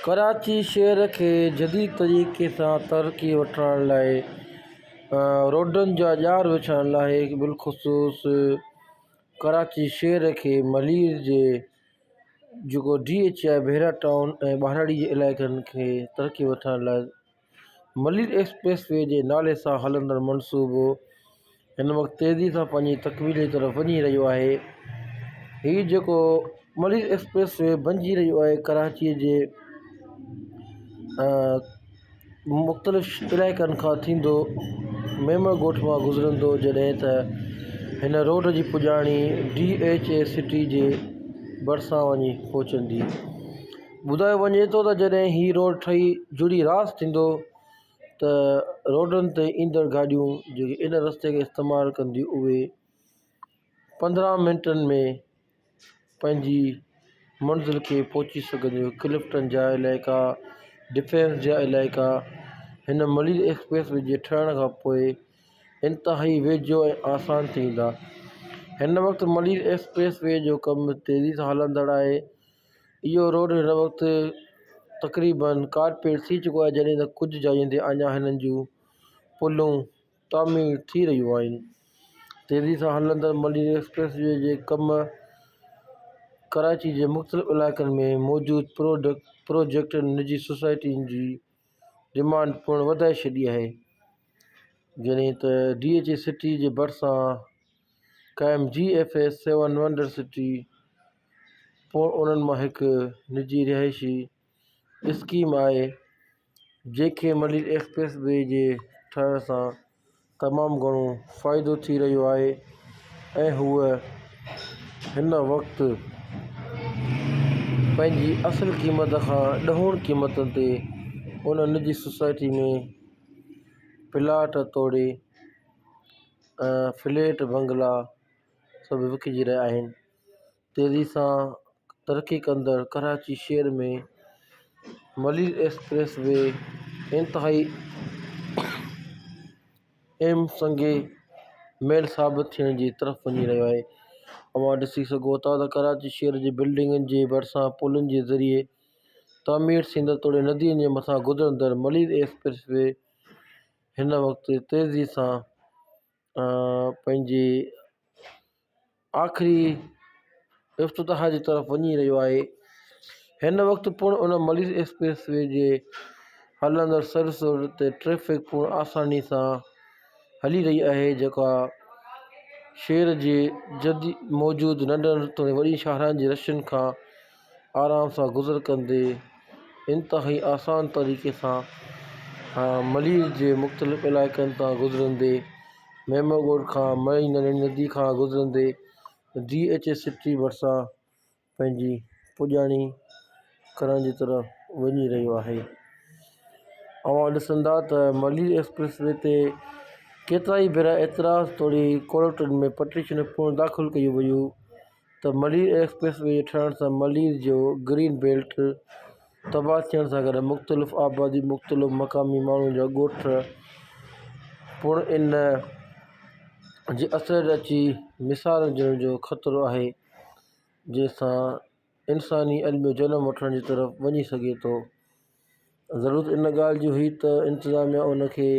ڪراچي شهر کي جديد طريقي سان ترقي وٺرائڻ لاءِ روڊن جا ڄار وڇائڻ لاءِ بالخصوص ڪراچي شهر کي ملير جي جيڪو ڊي ايڇ اي ڀيرا ٽائون ۽ ٻهراڙي جي علائقن کي ترقي وٺرائڻ لاءِ ملير ايڪسپريس وي جي نالي سان هلندڙ منصوبو هن وقت تيزي سان پنهنجي تڪميل جي طرف وڃي رهيو آهي. هي جيڪو ملير ايڪسپريس وي بنجي رهيو آهي ڪراچيءَ جي مختلف علائقن کان ٿيندو ميمڻ ڳوٺ مان گذرندو جڏهن ته هن روڊ جي پڄاڻي ڊي ايڇ اي سٽي جي ڀرسان وڃي پهچندي. ٻڌايو وڃي ٿو ته جڏهن هي روڊ ٺهي جڙي راس ٿيندو ته روڊن تي ايندڙ گاڏيون جيڪي ان رستي کي استعمال ڪنديون اهي پندرهن منٽن ۾ پنهنجي منزل کي پهچي سگهنديون. ڪلفٽن جا علائقا، ڊفينس جا علائقا هن ملير ايڪسپريس وي جي ٺهڻ کان پوءِ انتهائي ويجهو ۽ آسان ٿي ويندا. هن وقت ملير ايڪسپريس وي جو ڪم تيزي سان هلندڙ آهي. اهو روڊ هن وقت تقريبن ڪارپيٽ ٿي چڪو آهي جڏهن ته ڪجهه جاين تي اڃا هنن جون پلون تعمير ٿي رهيون آهن. تيزي سان هلندڙ ملير ايڪسپريس وي جي ڪم ڪراچي جي مختلف علائقن ۾ موجود پروجيڪٽن نجي سوسائٽين جي ڊمانڊ پڻ وڌائي ڇڏي آهي. جڏهن ته ڊي ايڇ اي سٽي جي ڀرسان قائم G F S seven wonder city پوء انهن مان هڪ نجي رهائشي اسڪيم آهي جنهن کي ملير ايڪسپريس وي جي ٺهڻ سان تمام گهڻو فائدو ٿي رهيو آهي ۽ هوء هن وقت پنهنجي اصل قيمت کان ڏهوڻ قيمتن تي ان نجي سوسائٽي ۾ پلاٽ توڙي فليٽ بنگلا سڀ وڪجي رهيا آهن. تيزي سان ترقي ڪندڙ ڪراچي شهر ۾ ملير ايڪسپريس وي انتهائي اهم سنگ ميل ثابت ٿيڻ جي طرف وڃي رهيو آهي. اوهان ڏسي سگهو ٿا ته ڪراچي شهر جي بلڊنگن جي ڀرسان پلن جي ذريعي تعمير ٿيندڙ توڙي ندين جي مٿان گذرندڙ ملير ايڪسپريس وي هن وقت تيزي سان پنهنجي آخري افتتاح جي طرف وڃي رهيو آهي. هن وقت پڻ ان ملير ايڪسپريس وي جي هلندڙ سروس روڊ تي ٽريفڪ پڻ آساني سان هلي رهي آهي جيڪا شهر جي جديد موجود ننڍن توڙي وڏي شاهراهن جي رشن کان آرام سان گذر ڪندي انتهائي آسان طريقي سان ملير جي مختلف علائقن تان گذرندي ميمو ڳوٺ کان مئي ندي کان گذرندي ڊي ايڇ اي سٽي ڀرسان پنهنجي پڄاڻي ڪرڻ جي طرف وڃي رهيو آهي. اوهان ڏسندا ته ملير ايڪسپريس وي تي ڪيترائي ڀيرا اعتراض توڙي ڪورٽن ۾ پٽيشنون پڻ داخل ڪيون ويون ته ملير ايڪسپريس وي ٺهڻ سان ملير جو گرين بيلٽ تباهه ٿيڻ سان گڏ مختلف آبادي مختلف مقامي ماڻهن جا ڳوٺ پڻ ان جي اثر اچي مثال ڏيڻ جو خطرو آهي جنهن سان انساني الميو جنم وٺڻ جي طرف وڃي سگهي ٿو. ضرورت ان ڳالهه جي هئي ته انتظاميا ان کي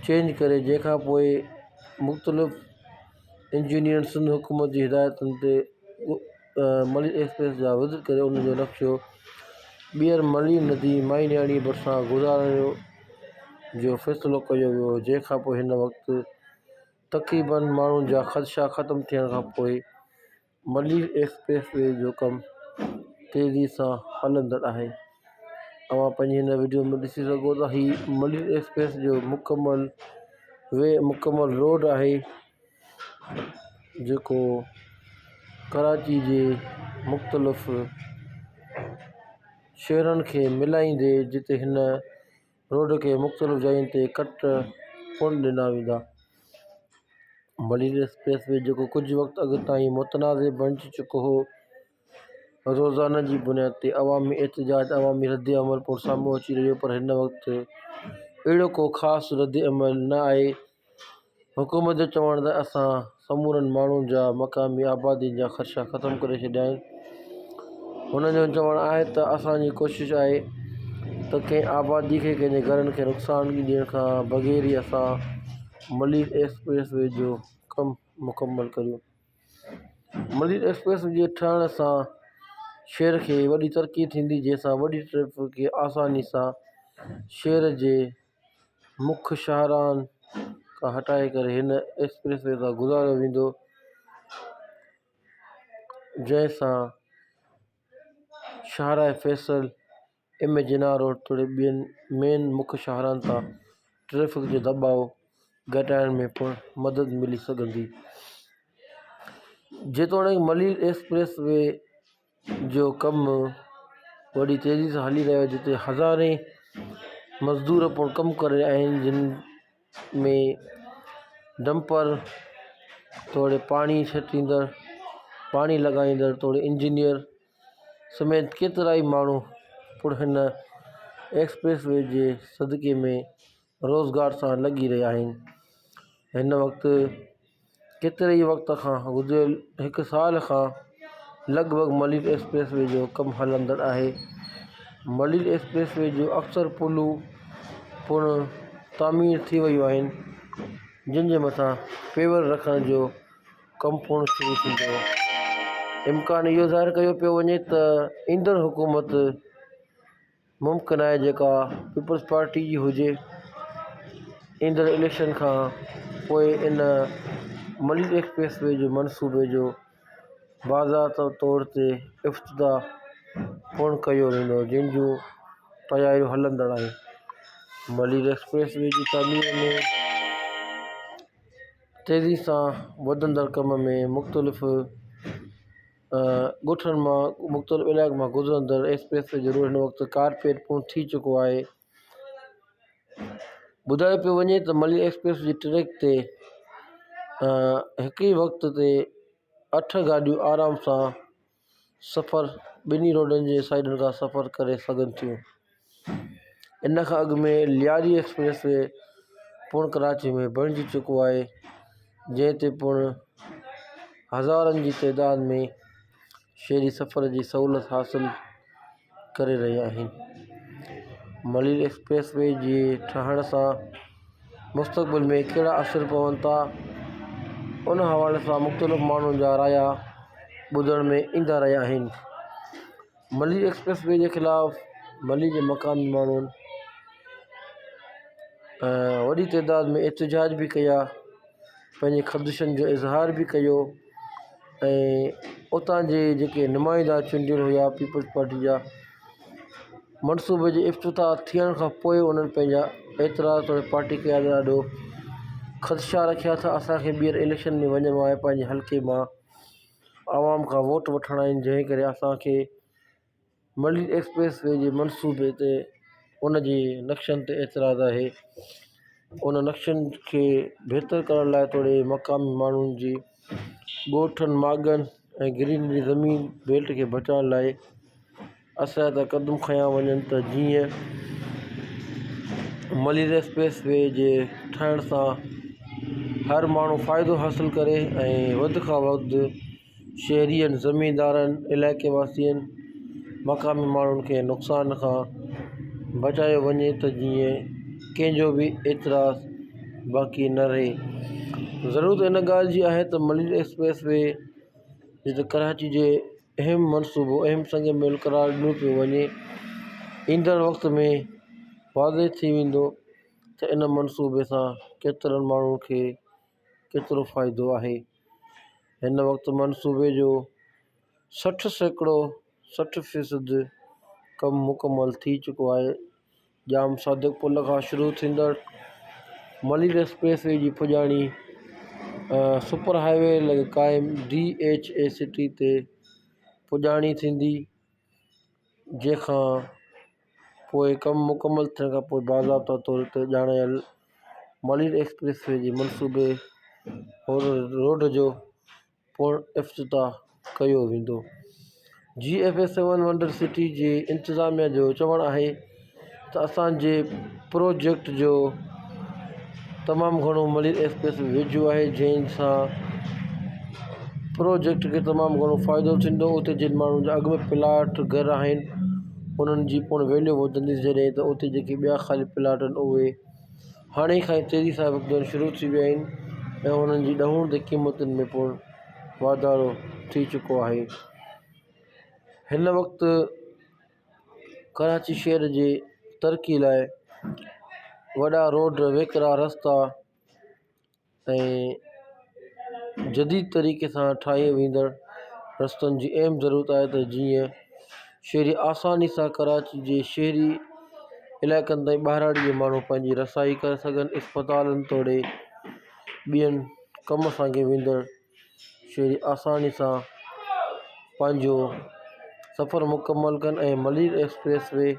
چينج ڪري جنهن کان پوءِ مختلف انجنيئر سنڌ حڪومت جي هدايتن تي ملير ايڪسپريس جا وزٽ ڪري ان جو نقشو ٻيهر ملير ندي مائي نياڻي ڀرسان گذارڻ جو فيصلو ڪيو ويو جنهن کان پوءِ هن وقت تقريبن ماڻهن جا خدشا ختم ٿيڻ کان پوءِ ملير ايڪسپريس وي جو ڪم تيزي سان هلندڙ آهي. اوهان پنهنجي هن وڊيو ۾ ڏسي سگهو ٿا هي ملير ايڪسپريس جو مڪمل وي مڪمل روڊ آهي جيڪو ڪراچي جي مختلف شهرن کي ملائيندي جتي هن روڊ کي مختلف جاين تي ڪٽ ڪونه ڏنا ويندا. ملير ايڪسپريس وي جيڪو ڪجهه وقت اڳ تائين متنازع بڻجي چڪو هو، روزانه جي بنياد تي عوامي احتجاج، عوامي ردعمل پڻ سامهون اچي رهيو پر هن وقت اهڙو ڪو خاص ردعمل نه آهي. حڪومت جو چوڻ ته اسان سمورن ماڻهن جا مقامي آبادين جا خدشا ختم ڪري ڇڏيا آهن. هن جو چوڻ آهي ته اسان جي ڪوشش آهي ته ڪنهن آبادي کي ڪنهن جي گهرن کي نقصان ڏيڻ کان بغير ئي اسان ملير ايڪسپريس وي جو ڪم مڪمل ڪريون. ملير ايڪسپريس وي جي ٺهڻ سان شهر کي وڏي ترقي ٿيندي جنهن سان وڏي ٽريفڪ کي آساني سان شهر جي مک شاهراهن کان هٽائي ڪري هن ايڪسپريس وي تان گذاريو ويندو جنهن سان شاهراهه Faisal M A Jinnah road توڙي ٻين مين مک شاهراهن تان ٽريفڪ جو دٻاءُ گهٽائڻ ۾ پڻ مدد ملي سگهندي. جيتوڻيڪ ملير ايڪسپريس وي جو ڪم وڏي تيزي سان هلي رهيو آهي جتي هزارين مزدور پڻ ڪم ڪري رهيا آهن جن ۾ ڊمپر توڙي پاڻي ڇٽيندڙ پاڻي لڳائيندڙ توڙي انجنيئر سميت ڪيترا ئي ماڻهو پڻ هن ايڪسپريس وي جي صدقي ۾ روزگار سان لڳي رهيا آهن هن وقت ڪيتري ئي وقت کان گذريل هڪ سال کان لڳ ڀڳ ملير ايڪسپريس وي جو ڪم هلندڙ آهي ملير ايڪسپريس وي جو اڪثر پلون پڻ تعمير ٿي ويون آهن جن جي مٿان پيور رکڻ جو ڪم پڻ شروع ٿيندو امڪان اهو ظاهر ڪيو پيو وڃي ته ايندڙ حڪومت ممڪن آهي جيڪا پيپلز پارٽي جي هجي ايندڙ اليڪشن کان پوءِ ان ملير ايڪسپريس وي جي منصوبي جو باضابطه طور تي افتتاح پڻ ڪيو ويندو جنهن جون تياريون هلندڙ آهن ملير ايڪسپريس وي جي تعمير ۾ تيزي سان وڌندڙ ڪم ۾ مختلف ڳوٺن مان مختلف علائقن مان گذرندڙ ايڪسپريس وي جو روڊ هن وقت ڪارپيٽ پڻ ٿي چڪو آهي ٻڌايو پيو وڃي ته ملير ايڪسپريس جي ٽريڪ تي هڪ ئي وقت تي اٺ گاڏيون آرام سان سفر ٻنهي روڊن جي سائيڊن کان سفر ڪري سگهن ٿيون ان کان اڳ ۾ لياري ايڪسپريس وي پڻ ڪراچي ۾ بڻجي چڪو آهي جنهن تي پڻ هزارن جي تعداد ۾ شهري سفر جي سهوليت حاصل ڪري رهيا آهن ملير ايڪسپريس وي جي ٺهڻ سان مستقبل ۾ ڪهڙا اثر پون ٿا ان حوالي سان مختلف ماڻهن جا رايا ٻڌڻ ۾ ايندا رهيا آهن ملير ايڪسپريس وي جي خلاف ملير جي مقامي ماڻهن وڏي تعداد ۾ احتجاج به ڪيا پنهنجي خدشن جو اظهار به ڪيو ۽ اتان جي جيڪي نمائندا چونڊيل هئا پيپلز پارٽي جا منصوبي جي افتتاح ٿيڻ کان پوءِ انهن پنهنجا اعتراض توڙي پارٽي قيادت آڏو خدشا رکيا ته اسانکي ٻيهر اليڪشن ۾ وڃڻو آهي پنهنجي حلقي مان عوام کان ووٽ وٺڻا آهن جنهن ڪري اسانکي ملير ايڪسپريس وي جي منصوبي تي ان جي نقشن تي اعتراض آهي ان نقشن کي بهتر ڪرڻ لاءِ توڙي مقامي ماڻهن جي ڳوٺن ماڳن ۽ گرينري زمين بيلٽ کي بچائڻ لاءِ اسان جا قدم کنيا وڃن ته جيئن ملير ايڪسپريس وي جي ٺهڻ سان هر ماڻهو فائدو حاصل ڪري ۽ وڌ کان وڌ شهرين زميندارن علائقي واسين مقامي ماڻهن کي نقصان کان بچايو وڃي ته جيئن ڪنهن جو به اعتراض باقي نه رهي ضرورت ان ڳالهه جي آهي ته ملير ايڪسپريس وي جتي ڪراچي جي اهم منصوبو اهم سنگ ميل قرار ڏنو پيو وڃي ايندڙ وقت ۾ واضح ٿي ويندو ته ان منصوبي سان ڪيترن ماڻهن کي ڪيترو فائدو آهي هن وقت منصوبي جو 60% 60 في صد ڪم مڪمل ٿي چڪو آهي ڄام صادق پل کان شروع ٿيندڙ ملير ايڪسپريس وي جي پڄاڻي سپر هاءِ وي لڳ قائم ڊي ايڇ اي سٽي تي پڄاڻي ٿيندي جنهن کان پوءِ ڪم مڪمل ٿيڻ کان پوءِ باضابطا طور تي ڄاڻايل ملير ايڪسپريس وي جي منصوبي روڊ جو پڻ افتتاح ڪيو ويندو. G F A seven wonder city جي انتظاميا جو چوڻ آهي ته اسان جي پروجيڪٽ جو تمام گهڻو ملير ايڪسپريس ويجهو آهي جنهن سان پروجيڪٽ کي تمام گهڻو فائدو ٿيندو اتي جن ماڻهن جا اڳ ۾ پلاٽ گهر آهن انهن جي پڻ ويليو وڌندي جڏهن ته اتي جيڪي ٻيا خالي پلاٽ آهن اهي هاڻي کان ئي تيزي سان وڪجڻ شروع ٿي ويا آهن ۽ انهن جي ڏهوڻ تي قيمتن ۾ پڻ واڌارو ٿي چڪو آهي هن وقت ڪراچي شهر جي ترقي لاءِ وڏا روڊ ويڪرا رستا ۽ جديد طريقي سان ٺاهي ويندڙ رستن جي اهم ضرورت آهي ته جيئن شهري آساني سان ڪراچي جي شهري علائقن تائين ٻهراڙي جي ماڻهو پنهنجي رسائي ڪري سگهن اسپتالن توڙي ٻين ڪم سانگي ويندڙ شهري آساني سان پنهنجو سفر مڪمل ڪن ۽ ملير ايڪسپريس وي.